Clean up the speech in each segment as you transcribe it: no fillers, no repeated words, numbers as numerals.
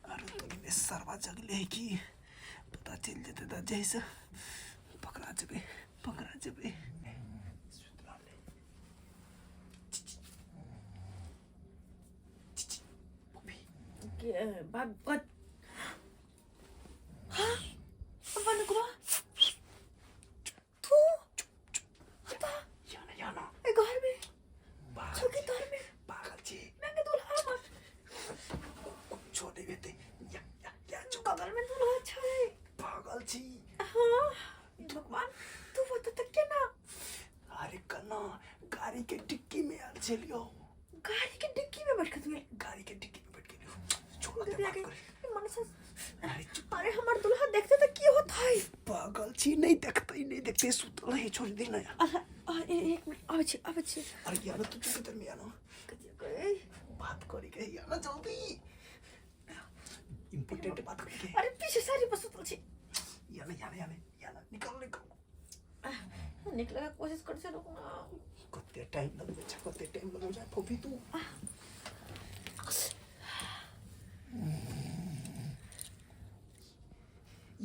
अरे तोरी सरवा जगले है कि पता चलि जेतै तऽ जैसे पकड़ा जेबै पकड़ा जेबै सुति रहलै। के भगवत हाँ बनुकवा तू हता याना याना ए घर में पागल छुकी तोर में पागल छी मैं के दूल्हा हमर कुछो नहि हेतै या या या चुप बगल में दूल्हा छै पागल छी हाँ भगवान तू बता तक केना अरे कन्ना गाड़ी के डिक्की में आयल छलियो गाड़ी के डिक्की में बैठ के तू गाड़ी के डिक्की में बैठ गेलियो छोड़ दे दे बात के करे मनसा अरे चुप अरे हमर दूल्हा देखते त की होत है पागल छी नहीं देखते नहीं देखते सुतल है छोड़ दे ना यार अरे अरे एक मिनट आबै छी आबै छी अरे यार तू चुप इधर में आना कथी गए बात करी के यार ना जल्दी इम्पोर्टेंट बात करी के अरे पीछे सारी पर सुतल छी यार यार यार यार निकल निकल निकले के कोशिश कर छै रुकना कते टाइम लगबै छै कते टाइम लगबै छै फोफी तू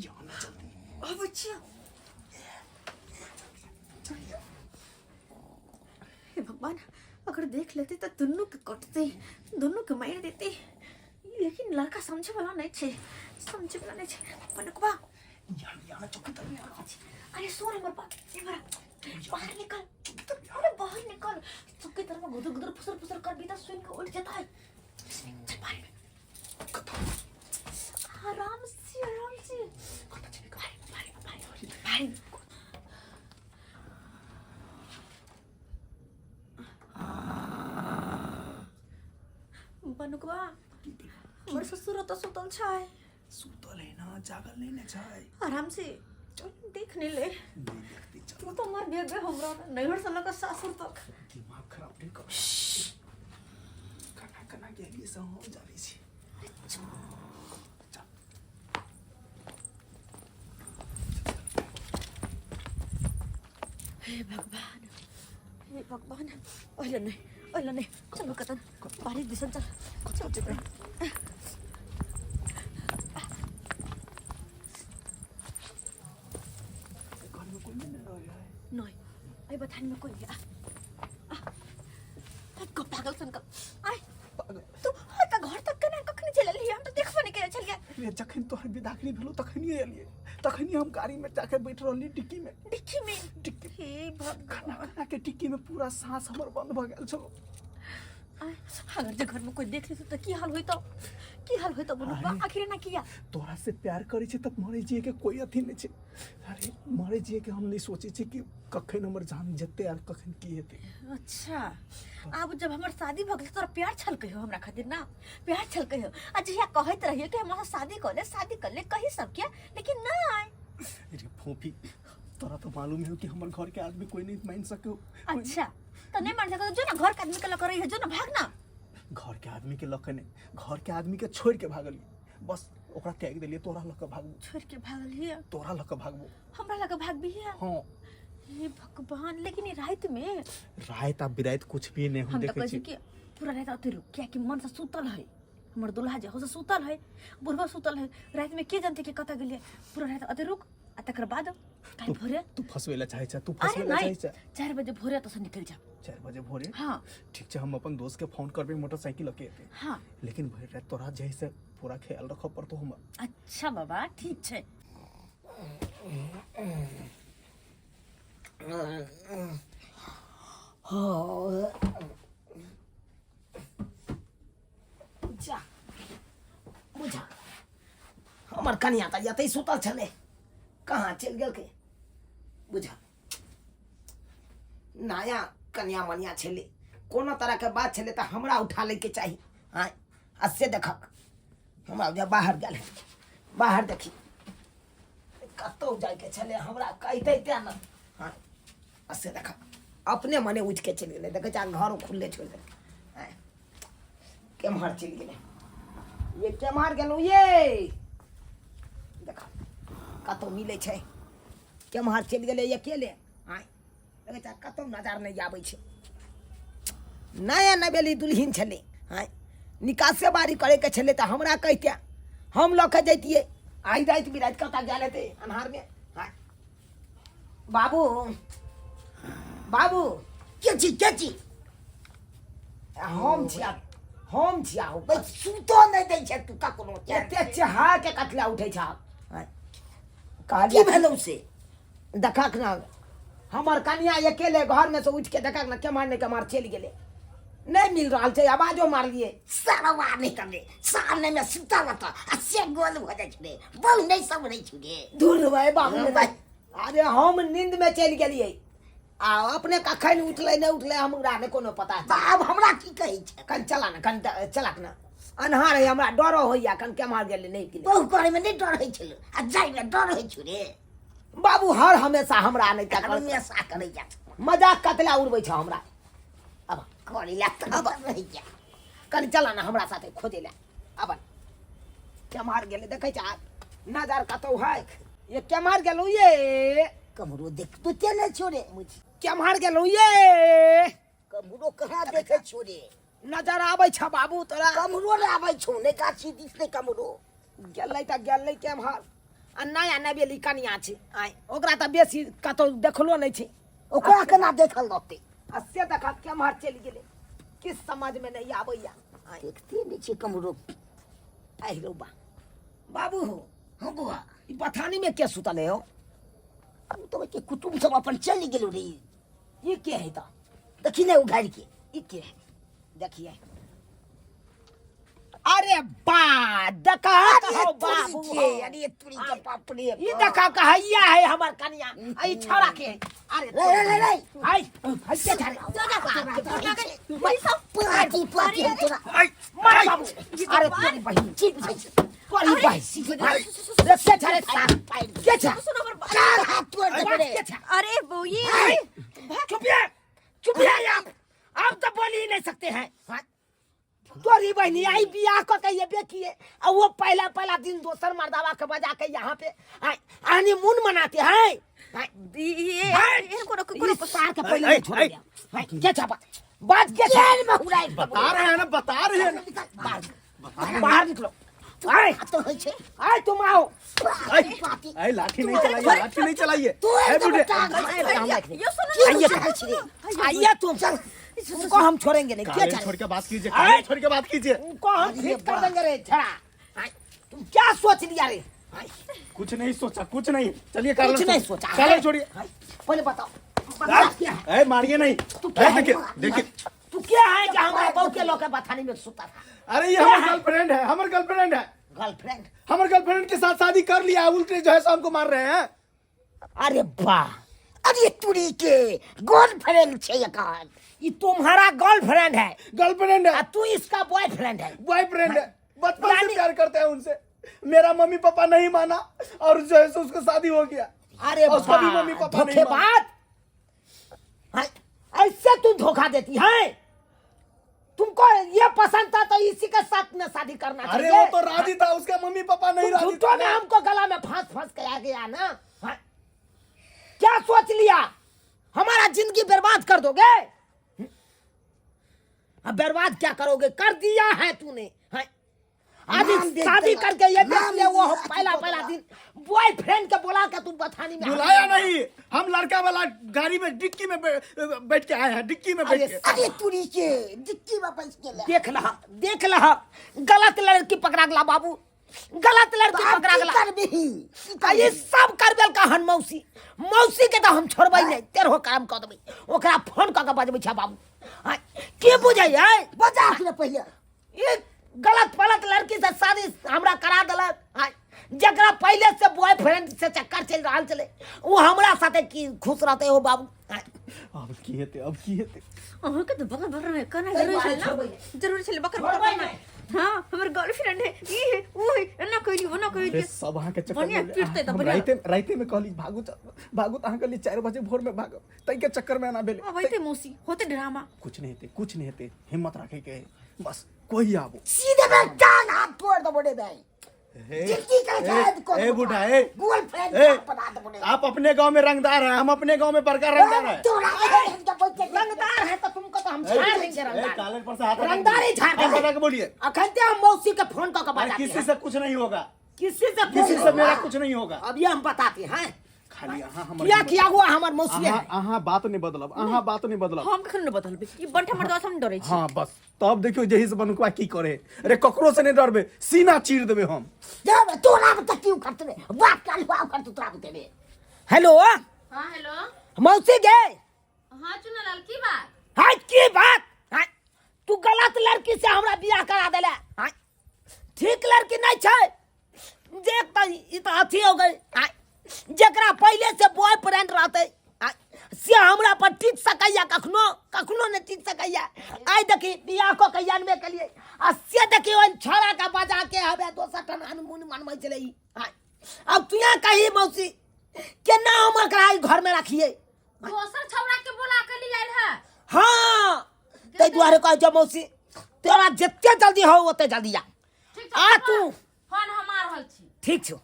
यार ना जल्दी आबै छी हे भगवान अगर देख लेते तो दुनू के कटते दुनू के मार देते लेकिन लड़का समझे वाला नहीं छे समझे वाला नहीं छे पनकवा यार यार चौकी तर में आना अरे सुन हमर बात ए बाहर निकल अरे बाहर निकल चौकी तरफ गुदर गुदर फुसर फुसर कर भी तो सुन के उठ जाता है चल बाहर में आराम से आराम से बाहर बाहर बाहर बाहर बनुकवा हमर ससुर तो सुतल छै सुतल है ना जागल नहीं ना छै आराम से चल देख नहीं ले नहीं देखती चल तू तो मर बेबे हमरा नैहर से लगा सासुर तक दिमाग खराब नहीं कर कना कना गेलियै से हम जानै छी चल हे भगवान हे भगवान अहिले नै अहिले नै चल कतन बारिश दिसन चल कतऽ जेबै घरमे कोइ नहि ने रहै है नै आई बथान में कोई नहीं आ आ आ पागल सन का आय पागल तू त घर तक केना कखनी चलि एलियै हम तऽ देखबो नहि केने छलियै रे जखन तोहर विदागरी भेलो तखनिए एलियै तखनिए हम गाड़ीमे जाके बैठ रहली डिक्कीमे डिक्की में डिक्की हे भगवान खाना खाना के डिक्कीमे पूरा साँस हमर बंद भऽ गेल छलो आय, अगर जे घर में कोई देख लेतौ तऽ की हाल होइतौ की हाल होइतौ बोलू अरे। आखिर एना किया तोरा से प्यार करै छै तऽ मरै जिए के कोई अथी नहि छै अरे मरै जिए के हम नहि सोचै छी कि कखन हमर जान जेतै आर कखन की हेतै अच्छा आब जब हमर शादी भऽ गेल तोरा प्यार छलकै हो हमरा खातिर ना प्यार छलकै हो आ जहिया कहैत रहियै कि हमरा से शादी कर ले शादी कर ले कही सबके लेकिन नहि अरे फोफी तोरा तो मालूम है कि हमर घर के आदमी कोई नहीं मान सके अच्छा तो नहीं मान सको जो ना घर के आदमी के लग रही है जो ना भाग ना घर के आदमी के लऽ के नहीं घर के आदमी के छोड़ के भागलियै बस ओकरा त्याग देलियै तोरा लऽ के भागबो छोड़ के भागल हिय तोरा लऽ के भागबो हमरा लग भाग भी है हाँ हे भगवान लेकिन ये रात में रात आ बिरात कुछ भी नहीं हम हम तो देखै कहै छी छी कि पूरा रात अते रुक कियाकि मन से सुतल है हमर दुल्हा जे हो से सुतल है बुढ़वा सुतल है रात में के जानते कि कतऽ गेलियै पूरा रात अते रुक आ तकर बाद काल्हि भोरे तू फंसबै लए चाहै छ तू अरे फंसबै लए नहीं चाहै छ 4 बजे भोरे तो से निकल जा 4 बजे भोरे हाँ ठीक छै हम अपन दोस्त के फोन करबै मोटरसाइकिल लऽ के एतै हाँ लेकिन भरि राति तोरा जे है से पूरा ख्याल रखऽ पड़तौ हमर अच्छा बाबा ठीक छै जा बुझा हमर कनिया तऽ एतै सुतल छलै कहाँ चलि गेलकै बुझा नया कनिया मनिया छलै कोनो तरहके बात छलै तऽ हमरा उठा लैके चाही आँय आ से देखक हमरा बुझा बाहर गेल है बाहर देखी कतहु जाइके छलै हमरा कहितै तेँ ने आँय आ से देखक अपने मने उठि के चलि गेलै देखै छै आ घरो खुलले छोड़ि देलकै आँय केम्हर चलि गेलै ये केम्हर गेलहुँ ये देख कतहु मिलै छै। केम्हर चलि गेलै अकेले? आँय, लगै छै कतहु नजर नहि आबै छै। नया नवेली दुल्हिन छलै। आँय, निकासे बारी करैके छलै तऽ हमरा कहिते, हम लऽ कऽ जैतियै। आइ राति बिराति कतऽ गेल हेतै अन्हारमे? आँय बाबू, बाबू। के छी, के छी? हम छिया, हम छिया हो। भाई, सुतो नहि दै छै तू ककरो। एते चेहा के कतला उठै छ? की कहलियै भेलौ से? देखक ना, हमर कनिया अकेले घर में से उठ के देखक ना केम्हर ने केम्हर चलि गेलै, नहि मिल रहल छै। आवाजो मारलियै। सरवा नहि करले, सामने में सुतल रहत आ से गोल भऽ जाइ छै रे। बहु नहि सब रहै छै रे। दूर भाई, बाबू। हँ, भाई। अरे, हम नींद में चलि गेलियै आ अपने कखन उठलै नहि उठलै हमरा नहि कोनो पता तऽ आब हमरा की कहै छै? कन चला ने, कन चलक ने, अन्हार है, हमरा डरो होइया। कन केम्हर गेलै नहि गेलै। बहु करे में नहि डर होइ छलै आ जाय में डर होइ छौ रे? बाबू, हर हमेशा हमरा नहि तकल। हमेशा करै जा। मजाक कतला उड़बै छ हमरा? अब करे ला तऽ अब रहै जा। कनि चला ने हमरा साथे खोजे ला। अब केम्हर गेलै? देखै छ नजर कतौ है? ये केम्हर गेलौ ये? कमरो देखतो ते नहि छौ रे। केम्हर गेलौ ये? कमरो कहाँ देखै छौ रे? नजर आबै छ बाबू तोरा? कमरो ने आबै छौ, ने गाछी दिस ने कमरो। गेलै तऽ गेलै केम्हर? आ नया नवेली कनिया छै, आँय, ओकरा तऽ बेसी कतौ देखलो नहि छै। ओकरा केना देखल रहतै? आ से देखत केम्हर चलि गेलै, किछु समझमे नहि आबैया। आँय, देखते नहि छै कमरो। आहि रौ बा, बाबू हो। हँ बौआ। ई बथानी में के सुतल है हो? ओ तऽ के कुटुम्ब सब अपन चलि गेलो रे। ई के है तऽ? देखी ने उघारि के। ई के है? देखिए, अरे बा, देखा अरे हो तोरी बाबू के, हो। अरे तोरी के, बाप रे। ई देखा कहैया है हमर कनिया, आ ई छौड़ा के है? अरे रे रे रे रे। हाय हाय, के छाड़े? पाती पाती हम तोरा। मार बाबू। अरे तोरी बहिन। ठीक बुझै छै। तोरी बहिन रे, के छाड़े? के छा? सुनो हमर बात। चार हाथ तोड़ देबे रे। के छा? अरे बौई। चुपिए, चुपिए, आप आप तो बोल ही नहीं सकते हैं। हाँ? तोरी बहनी आई बियाह क के ये बेकिए आ वो पहला पहला दिन दोसर मर्दावा के बजा के यहाँ पे हनीमून मनाते हैं। हाँ, ये हाँ, एहन कोनो कोनो इस साल के पहले ऐ, नहीं छोड़ेंगे। हाँ, क्या छापा बात क्या छा? जेल में उड़ाइ। बता रहे हैं ना, बता रहे हैं ना। बाहर बाहर निकलो। आए। तो होइ छै। आए, तुम आओ। पाती पाती। ऐ, लाठी नहीं चलाइए, लाठी नहीं चलाइए। तू ऐ एकदम बूढ़े। टांग। यो सुनो। आइए। की बुझै छी रे? आइए तुम, तुमको हम छोड़ेंगे नहीं। क्या काले छाड़े? छोड़ के बात कीजिए, काले छोड़ के बात कीजिए। तुमको हम ठीक कर देंगे रे छड़ा। आए, तुम क्या सोच लिया रे? आए, कुछ नहीं सोचा, कुछ नहीं। चलिए काले। कुछ नहीं सोचा। काले छोड़िए। आए, पहले बताओ, बताओ क्या है? ऐ, मारिए नहीं। तू क्या ऐ, है? देखिए देखिए। तू क्या है कि हमारा बहू के लोग बथानी में सुता था? अरे, ये हमारे गर्लफ्रेंड है, हमारे गर्लफ्रेंड है। गर्लफ्रेंड? हमारे गर्लफ्रेंड के साथ शादी कर लिया है, उल्टे जो है सो हमको मार रहे हैं। अरे वाह। अरे तुरी के, गर्लफ्रेंड छै एकर। ये तुम्हारा गर्लफ्रेंड है? गर्लफ्रेंड आ है। तू इसका बॉयफ्रेंड है? बॉयफ्रेंड है, बचपन से यानी- प्यार करते हैं उनसे। मेरा मम्मी पापा नहीं माना और जो है सो उसको शादी हो गया। अरे और उसका भी वाह, मम्मी पापा नहीं माना। धोखेबाज। हाँ, ऐसे तू धोखा देती है? तुमको ये पसंद था तो इसी के साथ में शादी करना अरे, चाहिए। वो तो राजी था, उसका मम्मी पापा नहीं तुम राजी झूठों था। में हमको गला में फांस फांस के आ गया ना। हाँ? क्या सोच लिया, हमारा जिंदगी बर्बाद कर दोगे? अब बर्बाद क्या करोगे, कर दिया है तूने। हाँ? आज नाम देख शादी देला। करके ये देख नाम लिया, वो अथी पहला कऽ पहला देला। दिन बॉयफ्रेंड के बुला के तुम बथानी में बुलाया नहीं, हम लड़का वाला गाड़ी में डिक्की में बैठ के आए हैं, डिक्की में बैठ अरे के। अरे तुरी के, डिक्की में बैस गेलै। देख लहा, देख लहा, गलत लड़की पकड़ा गला बाबू, गलत लड़की आब पकड़ा की गला। करबिही? की आ ये करबिही? सब करबेल का हन मौसी, मौसी के तऽ हम छोड़बै नहि, तेरहो काम कऽ देबै। ओकरा फोन कऽ के बजबै छै बाबू। आँय, के बुझै है? बजा के पहिले। ई गलत फलत लड़की से शादी हमरा करा देलक। आँय, जकरा पहिले से बॉयफ्रेंड से चक्कर चलि रहल छलै, ओ हमरा साथे की खुश रहतै हो बाबू? आँय, अब की हेतै, अब की हेतै? अहाँके तऽ बकर बकर में करना ताहि जरूरी दुआरे छलै ना। छोड़बै नहि। जरूरी छलै बकर बकर छोड़बै करना। नहि। हाँ, हमर गर्लफ्रेंड है, ई है, ऊ है, एना कहली, ओना अरे कहली। सब अहाँके चक्कर बढ़िया में पीटतै तऽ हम बढ़िया। राइते राइते में कहली भागू भागू तऽ अहाँ कहली 4 बजे भोर में भागब, ताहि के चक्कर में एना भेलै। अब अइतै मौसी, होतै ड्रामा। कुछ नहीं हेतै, कुछ नहीं हेतै, हिम्मत रखे के है बस, कोई आबो। सीधे में टांग हाथ तोड़ देबो रे भाई। जिंदगी का शायद को ए बूढ़ा ए गर्लफ्रेंड ए, बना दे बोले आप अपने गांव में रंगदार हैं, हम अपने गांव में बड़का रंगदार है। तोरा रंगदार है तो तुमको तो हम झाड़ देंगे ए, रंगदार कालर पर से हाथ हटा रंगदार ही झाड़ हाथ देंगे। हटा के बोलिए। अखन ते हम मौसी के फोन कऽ के अरे बताते किसी हैं। से कुछ नहीं होगा, किसी से फोन किसी से होगा। मेरा कुछ नहीं होगा। अब ये हम बताते हैं खाली अहाँ हमर किया किया हुआ हमर मौसी अहाँ है अहाँ बात नहीं बदलब, अहाँ बात नहीं बदलब। हम कखन नहि बदलबै ई बंठा मर्दवा से हम डरै छी। हाँ बस तब देखियो जही से बनुकवा की करे। अरे ककरो से नहीं डरबे, सीना चीर देबे हम। जब तोरा बता क्यों करते रे बाप का लुआ करते तोरा बते रे। हेलो। हाँ हेलो। मौसी गे। हाँ चुनालाल की बात? हाँ की बात? हाँ, तू गलत लड़की से हमरा बियाह करा देले। हाँ, ठीक लड़की नहीं छै जे त ई त अथी हो गई। हाँ, जेकरा पहले से बॉयफ्रेंड रहते हाँ, से हमरा पर टिक सकैया कखनो कखनो नहीं टिक सकैया। आइ देखी बियाह कऽ के जानबे केलिए आ से देखी ओहि छौड़ा के बजा के हवे दोसर ठन हनीमून मनबै छलै ई। हाँ, अब तू यहाँ कही मौसी केना हम एकरा ई घर में रखिए? दोसर छौड़ा के बोला के लिए आयल है। हाँ ताहि दुआरे कहै छौ मौसी तोरा जते जल्दी हो ओते जल्दी आ। ठीक छौ, आ तू। फोन हम आ रहल छी। ठीक छौ,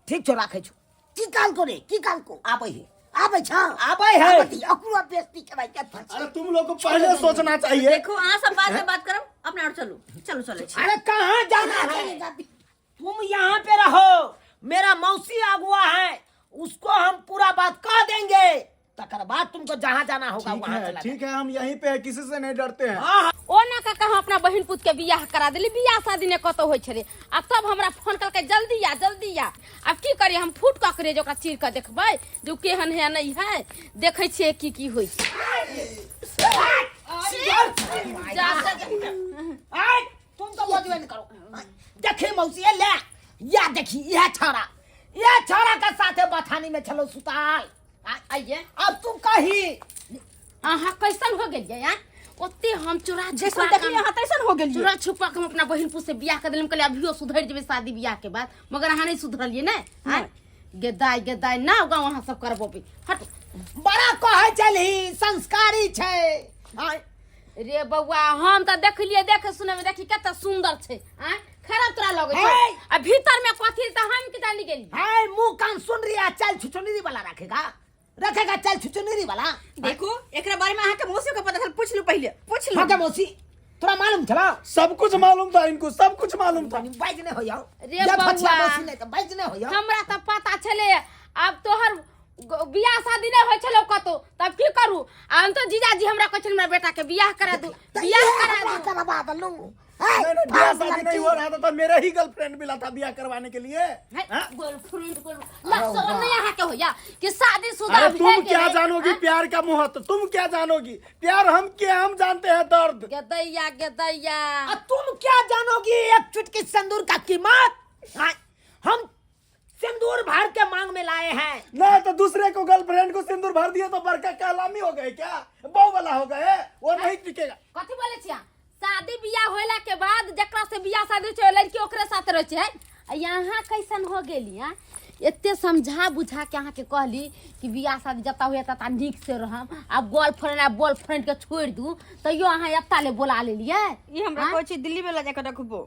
ठीक छौ, राखै छौ। की काल को रे, की काल को? आबै है, आबै छ, आबै है। आबै छी, ओकरो बेइज्जती कराइ के अच्छा। अरे तुम लोग को पहले सोचना चाहिए। देखो अहाँ सब बाद में बात करब, अपना और चलू चलू चलै छी। अरे कहाँ जाना है, तुम यहाँ पे रहो, मेरा मौसी अगुआ है, उसको हम पूरा बात कह देंगे, तकर बाद तुमको जहाँ जाना होगा ठीक वहाँ है चला ठीक है, हम यहीं पे है, किसी से नहीं डरते हैं। हाँ, हाँ। ओ ना काका हम अपना बहिन पुत के बियाह करा देली, बियाह शादी ने कतौ होइ छलै आ तब हमरा फोन करके जल्दी आ जल्दी आ। आब की करियै हम फूट कऽ करे जे ओकरा चीर कऽ देखबै जे ओ केहन है नहीं है, देखै छियै की की होइ छै। आय, तुम तो बजबे नहीं करो। देखी मौसी ये ले या देखी यह छौड़ा, यह छौड़ा के साथे बथानी में छलो सुताल। आइए। अब तू कही अहाँ कैसन हो गेलियै आँ? ओते हम चोरा जैसन छुपा देखलियै अहाँ तैसन हो गेलियै। चोरा छुपा के हम अपना बहिन पुत से बियाह कर देलियै, हम कहलियै अभियो सुधरि जेबै शादी बियाह के बाद, मगर अहाँ नहीं सुधरलियै ने। आँ? गेदाय गेदाय ना गाँव अहाँ सब करबोबै। हट। बड़ा कहै छलही संस्कारी छै। आँ? रे बौआ हम तऽ देखलियै, देखे सुने में देखी कते सुंदर छै। आँ? खराब तोरा लगै छै। हे! आ भीतर में कथी तऽ हम की जानी गेलियै। है मुंह कान सुन रही है, चल छुछुनरी वाला रखेगा, रखेगा चल छुछुनरी वाला। देखो एकरा बारे में अहाँ के मौसी के पता छल, पूछ लू पहले, पूछ लू। हाँ के मौसी तोरा मालूम छला? सब कुछ मालूम था इनको, सब कुछ मालूम था। बाज नहीं हो जाओ रे जब बौआ। बच्चा मौसी नहीं तो बाज नहीं हो जाओ। हमरा तऽ पता छलै आब तोहर बियाह शादी नहीं होइ छलौ कतौ, तब की करू? आ हम तो जीजाजी हमरा कहै छल हमरा बेटा के बियाह करा दू, बियाह करा दू। करवा देलू। नहीं, नहीं, बियाह शादी नहीं हो रहा था तो मेरा ही गर्लफ्रेंड मिला था बियाह करवाने के लिए। हाँ? गर्लफ्रेंड को लक्षण नहीं यहाँ के होया कि शादी शुदा अरे तुम भे क्या गेलै, जानोगी हाँ? प्यार का महत्व, तुम क्या जानोगी प्यार, हम क्या हम जानते हैं दर्द। गदैया गदैया। आ तुम क्या जानोगी एक चुटकी सिंदूर का कीमत? हाँ, हम सिंदूर भर के मांग में लाए हैं। ना तो दूसरे को गर्लफ्रेंड को सिंदूर भर दिए तो बड़का कहलामी हो गए क्या, बहु वाला हो गए, वो नहीं टिकेगा। कथी बोले छिया? शादी बियाह होला के बाद जकरा से बियाह शादी छै लड़की ओकरे साथ रहै छै। आ यहाँ कैसन हो गेली? हाँ एते समझा बुझा के अहाँके कहली कि बियाह शादी जता हुए तता नीक से रहम, आब गर्लफ्रेंड आ बॉयफ्रेंड के छोड़ि दू, तैयो अहाँ एता ले बोला लेलियै। ई हमरा हाँ? कहै छै दिल्ली में लऽ जाके रखबो।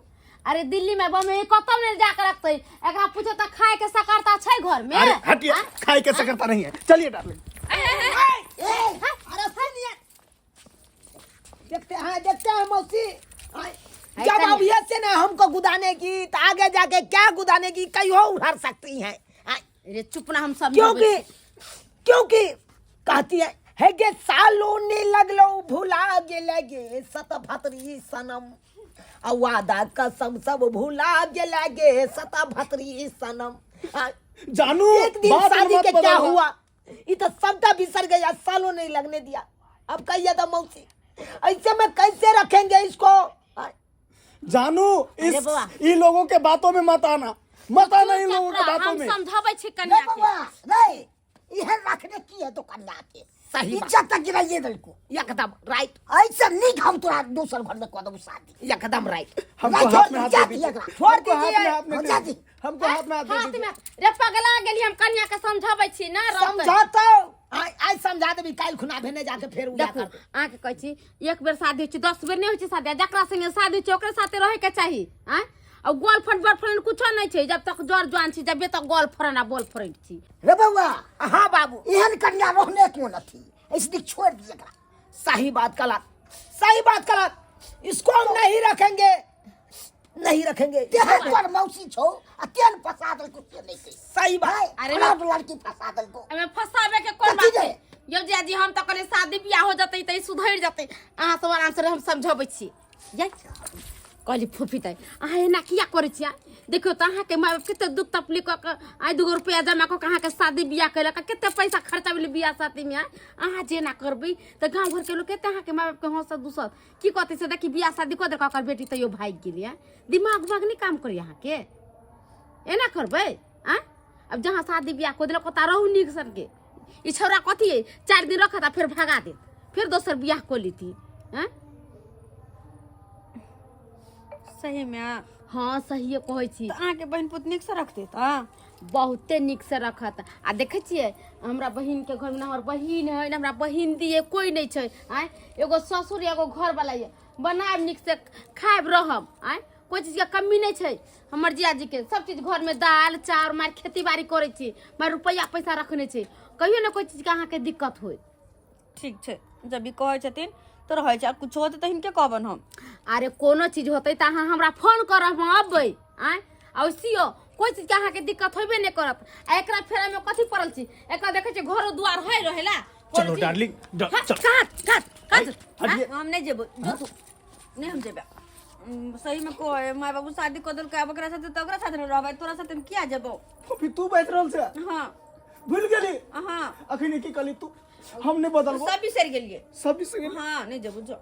अरे दिल्ली में बम्बई कतौ नहीं जाके रखते, एकरा पूछो त खाए के सकरता छै घर में? अरे हटिए, हाँ? खाए के सकरता नहीं है, चलिए डार्लिंग। अरे सुनिए, देखते हैं देखते हैं मौसी, है जब कन्या। अब ये से ना हमको गुदाने की तो आगे जाके क्या गुदाने की कहीं हो उधर सकती है। अरे चुप ना, हम सब क्योंकि क्योंकि कहती है है गे सालों ने लगलो भुला गे लगे सत भतरी सनम, आ वादा कसम सब भुला गे लगे सत भतरी सनम। जानू एक दिन बात शादी मत के क्या बदलना। हुआ, ये तो सबटा बिसर गया, सालों नहीं लगने दिया। अब कहिए तो मौसी ऐसे में कैसे रखेंगे इसको? जानू इस अरे बउआ। इन लोगों के बातों में मत आना, मत आना इन लोगों के बातों हम में। समझाबै छी रे कन्या के। बउआ रे, इहे रखने की है तो कन्या के सही बात। इज्जत तक गिराइए दलको। एकदम राइट। ऐसे नीक हम तोरा दोसर घर में कऽ देबौ शादी। एकदम राइट। हमको नहीं, हाथ में हाथ छोड़ दे दीजिए दीजिए। एकरा। छोड़ हमको हाथ दीजिए। में हाथ में हो दे जा दीजिए। दी। हमको हाथ में हाथ दे हाथ दीजिए। में रे पगला गेली, हम कन्या के समझाबै छी ना रहतै। समझाता आइ आइ समझा देबी, काल्हि खुना भेने जाके फेर उड़ा देखू कर देबी। अहाँके कहै छी एक बेर शादी होइ छै 10 बेर नहि होइ छै शादी, आ जकरा संगे शादी होइ छै ओकरे साथे रहैके चाही। आँय आ गर्लफ्रेंड बॉयफ्रेंड कुछो नहि छै। जब तक जर जवान छी जबे तक गर्लफ्रेंड आ बॉयफ्रेंड छी। रे बौआ। हाँ बाबू। एहन कन्या रहने कोन अथी, ऐसे दिख छोड़ दिए एकरा। सही बात कला, सही बात कला, इसको हम नहीं रखेंगे, नहीं रखेंगे। तेहन तोर मौसी छौ आ तेहन फंसा देलको से नहि कहि। सही बात। अरे खराब लड़की फंसा देलको। एमे फंसाबे के कोन कथी बात रे? छै यौ जीजाजी? हम तऽ कहलियै शादी बियाह हो जतै तऽ ई सुधरि जतै। अहाँ सब आराम से हम समझबै छी। जाय कहली फूफी ताई, अहाँ एना किया करै छियै? देखियौ तऽ अहाँके माय बाप कते दुख तकलीफ कऽ कऽ आइ दूगो रुपैआ जमा कऽ कऽ अहाँके शादी बियाह केलक, कते पैसा खर्चा भेलै बियाह शादीमे। आइ अहाँ जे एना करबै तऽ गाँव घरके लोक कते अहाँके माय बापके हँसत दुसत, की कहतै से देखी बियाह शादी कऽ देलक, ओकर बेटी तैयो भागि गेलै। आँय, दिमाग उमाग नहि काम करैए अहाँके? एना करबै आँय? अब जहाँ शादी बियाह कऽ देलक ओतऽ रहू नीक सनके। ई छौड़ा कथी अइ, 4 दिन रखत आ फेर भगा देत, फेर दोसर बियाह कऽ लेती। आँय? सही में? हाँ, सहिए कहै छी। तऽ अहाँके बहिन पुत नीकसँ रखतै तऽ? बहुते नीकसँ रखत। आ देखै छियै हमरा बहिनके घरमे ने हमर बहिन है, ने हमरा बहिन दिए, कोइ नहि छै। आँय, एगो ससुर एगो घरवला यऽ, बनायब नीकसँ खायब रहब। आँय, कोइ चीजके कमी नहि छै हमर जियाजीके, सब चीज घरमे दालि चाउर, मारि खेती बाड़ी करै छी, मारि रुपैआ पैसा रखने छै, कहियो ने कोइ चीजके अहाँके दिक्कत होय। ठीक छै, जब ई कहै छथिन तऽ रहै छै, आ कुछो होतै तऽ हिनके कहबनि हम। अरे कोनो चीज होतै तऽ अहाँ हमरा फोन करब, हम अबै। आँय, आ वैसियो कोइ चीजके अहाँके दिक्कत होबे नहि करत। आ एकरा फेरामे कथी पड़ल छी? एकरा देखै छी घरो दुआर है रहेला कोनो चलो चीज- डार्लिंग, हाँ, चल। काट काट काट। हटिए। हम नहि जेबै, जो तू। नहि हम जेबै। सही में कहे माय बाबू शादी कऽ देलकै, आब ओकरा साथे तऽ ओकरा साथे ने रहबै, तोरा साथे हम किया जेबौ? अभी तू बैठ रहल छै। हाँ। भूल गेली? हाँ। अखन की कहली तू? हम नहीं बदलबो। सब बिसरि गेलियै। सब बिसरि गेली? हाँ, नहीं जेबो, जो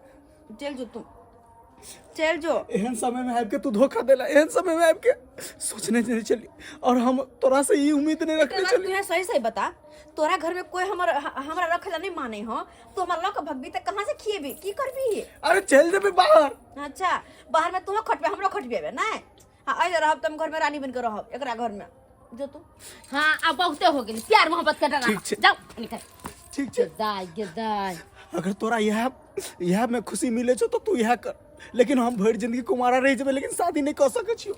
चल जो, तू चल जो। एहन समय में आबि के तू धोखा देला, एहन समय में आबि के सोचने नहीं चली और हम तोरा से ई उम्मीद नहीं रखने चली। तू सही सही बता, तोरा घर में कोई हमर हमरा रखे ला नहीं माने हो, तू हमरा लऽ के भगबी तऽ कहाँ से खिएबी, की करबी? अरे चल जेबे बाहर। अच्छा, बाहर में तू खटबे, हमरो खटबेबे नहीं? हाँ, अइले रहब तऽ हम घर में रानी बन के रहब, एकरा घर में जो तू। हाँ, अब बहुते हो गेल प्यार मोहब्बत के डरामा। ठीक छै। जाओ निकल। ठीक छै। दाय गे दाय। अगर तोरा यह में खुशी मिले छौ तो तू यह कर, लेकिन हम भरि जिंदगी कुमारा रह जेबै, लेकिन शादी नहीं कर सकै छियौ।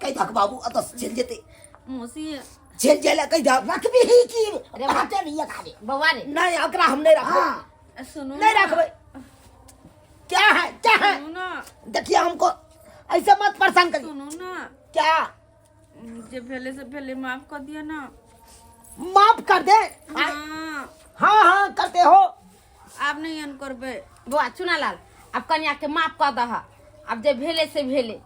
कहि दहक बाबू, अतऽ से चलि जेतै। मौसी। चलि जाय लए कहि दहक। रखबी ही की? रे बाटे नहीं है खाली। बौआ रे। नहीं, ओकरा हम नहीं रखबै। हाँ। सुनू नहीं ना। रखबै। क्या है, क्या है? सुनू ना। देखिए, हमको ऐसे मत परेशान करिए। सुनू ना। क्या? जे भेले से भेले, माफ कर दिया ना। माफ कर दे? हाँ। हाँ हाँ करते हो। आब नहीं एहन करबै। बौआ चुनालाल, आब कनिया के माफ कऽ दह। आब जे भेले से भेले,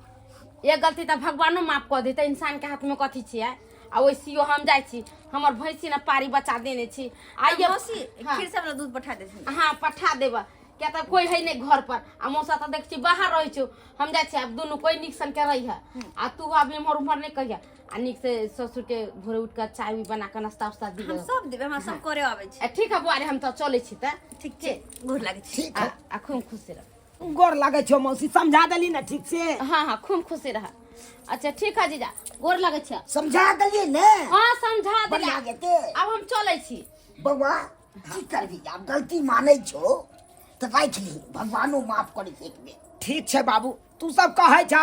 एक गलती तऽ भगवानो माफ कऽ देतै, इंसान के हाथ में कथी छियै? आ वैसियो हम जाइ छी, हमर भैंसी ने पारी बचा देने छी। आइए मौसी। हाँ। खीर सब वाला दूध पठा दे। हाँ, पठा देब, किया तऽ कोई है नहीं घर पर, आ मौसा तऽ देख छी बाहर रहै छौ। हम जाइ छी, आब दुनू कोई नीक सन के रही है, आ तू आब एम्हर उम्हर नहीं कहिया, आ नीक से ससुर के भोरे उठ कऽ चाय उय बना कऽ नाश्ता उस्ता हम दिअ। सब देबै, हमरा सब करे आबै छै। आ ठीक है बुआ रे, हम तऽ चलै छी तऽ। ठीक छै, गोर लागै छी। ठीक आ है। आ खूब खुशी रह। गोर लागै छौ मौसी, समझा देली ने ठीक से? हाँ हाँ, खूब खुशी रह। अच्छा ठीक है जीजा, गोर लगै छै। समझा देलियै ने? हाँ, समझा बढ़िया दिला। जेतै। आब हम चलै छी। बौआ, की करबी, आब गलती मानै छौ तऽ राखि ली, भगवानो माफ करै छै एक बेर। ठीक छै बाबू, तू सब कहै छ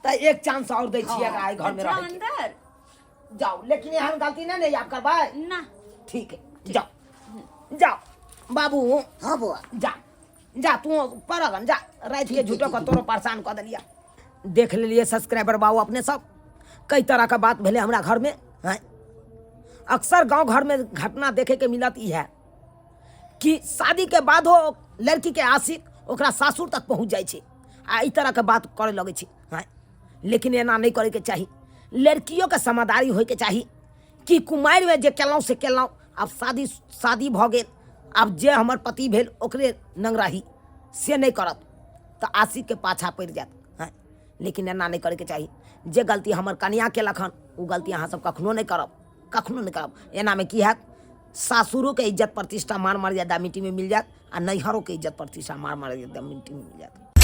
तऽ एक चांस और दै छियै एकरा एहि घर में जाओ रहै के। अंदर जाओ, लेकिन एहन गलती नहि ने आब करबै। ना। ठीक है, जाओ जाओ बाबू। हाँ बौआ। जा जा, तू पर जा, राति के झूठो के तोरो परेशान कऽ देलियै। देख लेलियै सब्सक्राइबर बाबू अपने सब, कई तरह के बात भेलै हमरा घर में। हैं, अक्सर गांव घर में घटना देखे के मिलत ई है कि शादी के बादो लड़की के आशिक ओकरा सासुर तक पहुंच जाइ छै आ एहि तरह के बात करे लगै छै। हैं, लेकिन एना नहि करैके चाही। लड़कियों के समझदारी होइके चाही कि कुमारि में जे केलहुँ से केलहुँ, आब शादी शादी भऽ गेल, आब जे हमर पति भेल ओकरे नंग रही, से नहि करत तऽ आशिकके पाछा पड़ि जायत। हैं, लेकिन एना नहि करैके चाही। जे गलती हमर कनिया केलक हन, ओ गलती अहाँ सब कखनो नहि करब, कखनो नहि करब। एनामे की हैत? सासुरोके इज्जत प्रतिष्ठा मान मर्यादा मिट्टीमे मिल जायत आ नैहरोके इज्जत प्रतिष्ठा मान मर्यादा मिट्टीमे मिल जायत।